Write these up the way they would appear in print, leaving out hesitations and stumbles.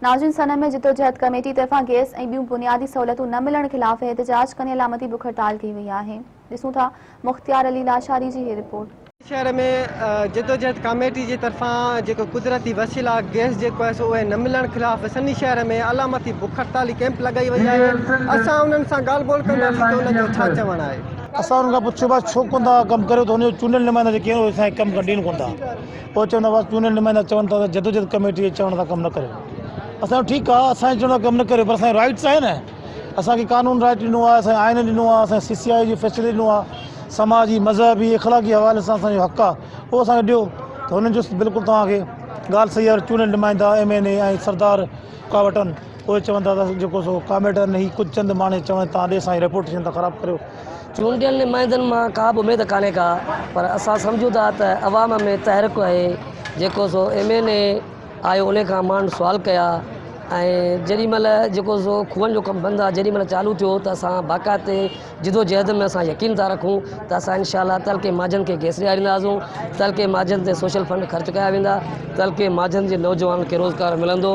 ناظرين سن ۾ جدوجهد ڪميٽي طرفان گئس ۽ ٻيون بنيادي سهولتون نه ملڻ خلاف احتجاج ڪندي علامتي بک هڙتال ڪئي وئي آهي. ڏسون ٿا مختيار علي لاشاري جي هي رپورٽ. شهر ۾ جدوجهد ڪاميٽي جي طرفان جيڪو قدرتي وسيلا گئس جيڪو آهي سو اهي نه ملڻ خلاف سني شهر ۾ علامتي بک هڙتالي ڪئمپ لڳائي وئي آهي اسان انهن سان ڳالهه ٻولهه ڪنداسين ته انهن جو ڇا چوڻ آهي. اسان انهن کان پڇيو بس ڇو ڪونه ٿا ڪم ڪريو ته هن جو چونڊيل نمائندا جيڪي آهن اهي اسان کي ڪم ڪرڻ ڏين ڪونه ٿا. پوء چوندا هئا چونڊيل نمائندا چون ٿا ته جدوجھد ڪميٽي جي چوڻ سان ڪم نه ڪريو. اسان چيو ٺيڪ آهي اسان جي چوڻ سان ڪم نه ڪريو پر اسان جو رائيٽس آهي نه اسان کي قانون رائيٽ ڏنو آهي اسان کي آئين ڏنو آهي اسان کي سي سي آء جي فيصلي ڏنو آهي سماجي مذهبي اخلاقي حوالي سان اسان جو حق آهي اهو اسان کي ڏيو ته هنن چيو بلڪل توهان کي ڳالهه صحيح آهي چونڊيل نمائندا ايم اين اي ۽ سردار رڪاوٽن اهي چون ٿا ته جيڪو سو ڪاميٽن هي ڪجهه چند ماڻهن جي چوڻ تان ڏي سائين ريپوٽيشن ٿا خراب ڪريو. چونڊيل نمائندن مان ڪا به اميد ڪانهي ڪا پر اسان سمجهون ٿا ته عوام ۾ تحرڪ آهي جيڪو سو ايم اين اي آيو ان کان ماڻهن سوال ڪيا ۽ جيڏي مهل جيڪو سو کوهن جو ڪم بند آهي جيڏي مهل چالو ٿيو ته اسان باقاعدي جدوجهد ۾ اسان يقين ٿا رکون ته اسان انشاء الله تعلقي ماجهن کي گئس ڏيارينداسون تعلقي ماجهن تي سوشل فنڊ خرچ ڪيا ويندا تعلقي ماجهن جي نوجوانن کي روزگار ملندو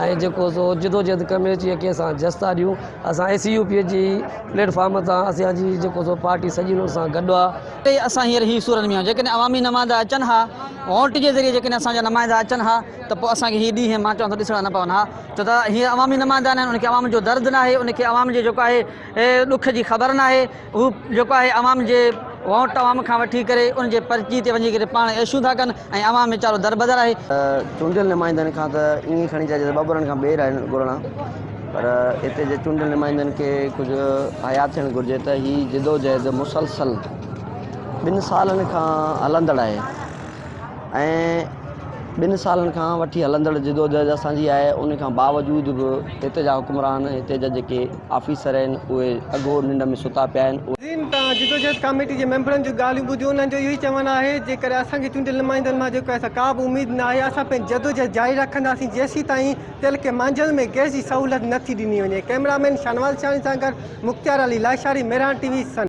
۽ جيڪو سو جدوجهد ڪميٽي کي اسان جس ٿا ڏيون اسان اي سي يو پي جي پليٽ فارم تان اسان جي جيڪو سو پارٽي سڄي ان سان گڏ آ. تي اسان هينئر هي صورت ۾ آهيون جيڪڏهن عوامي نمائندا اچن ها ووٽ جي ذريعي جيڪڏهن اسان جا نمائندا اچن ها ته پوء اسان کي هي ڏينهن مان چوان ٿو ڏسڻا نه پون ها ڇو ته هينئر عوامي نمائندا ناهن ان کي عوام جو درد ناهي ان کي عوام جي جيڪو آهي ڏک جي خبر ناهي هو جيڪو آهي عوام جي ووٽ عوام کان وٺي ڪري ان جي پرچي تي وڃي ڪري پاڻ عيشون ٿا ڪن ۽ عوام ويچارو دربدر آهي. چونڊيل نمائندن کان ته ائين کڻي چئجي ته ٻٻرن کان ٻير آهن گهرڻا پر هتي جي چونڊيل نمائندن کي ڪجهه حيا ٿيڻ گهرجي ته هي جدوجهد مسلسل ٻن سالن کان هلندڙ آهي ۽ ٻن سالن کان وٺي هلندڙ جدوجهد اسان جي آهي ان کان باوجود به هتي جا حڪمران هتي جا جيڪي آفيسر آهن اهي اگهور ننڊ ۾ ستا پيا آهن. ناظرين توهان جدوجهد ڪاميٽي جي ميمبرن جون ڳالهيون ٻڌيون انهن جو اهو ئي چوڻ آهي جيڪڏهن اسان کي چونڊيل نمائندن مان جيڪو آهي سا ڪا به اميد نه آهي اسان پنهنجي جدوجهد جاري رکنداسين جيسيتائين تعلقي مانجهند ۾ گئس جي سهولت نه ٿي ڏني وڃي ڪئميرا مين شاهنواز شاهاڻي سان گڏ مختيار علي لاشاري مهراڻ ٽي وي سن.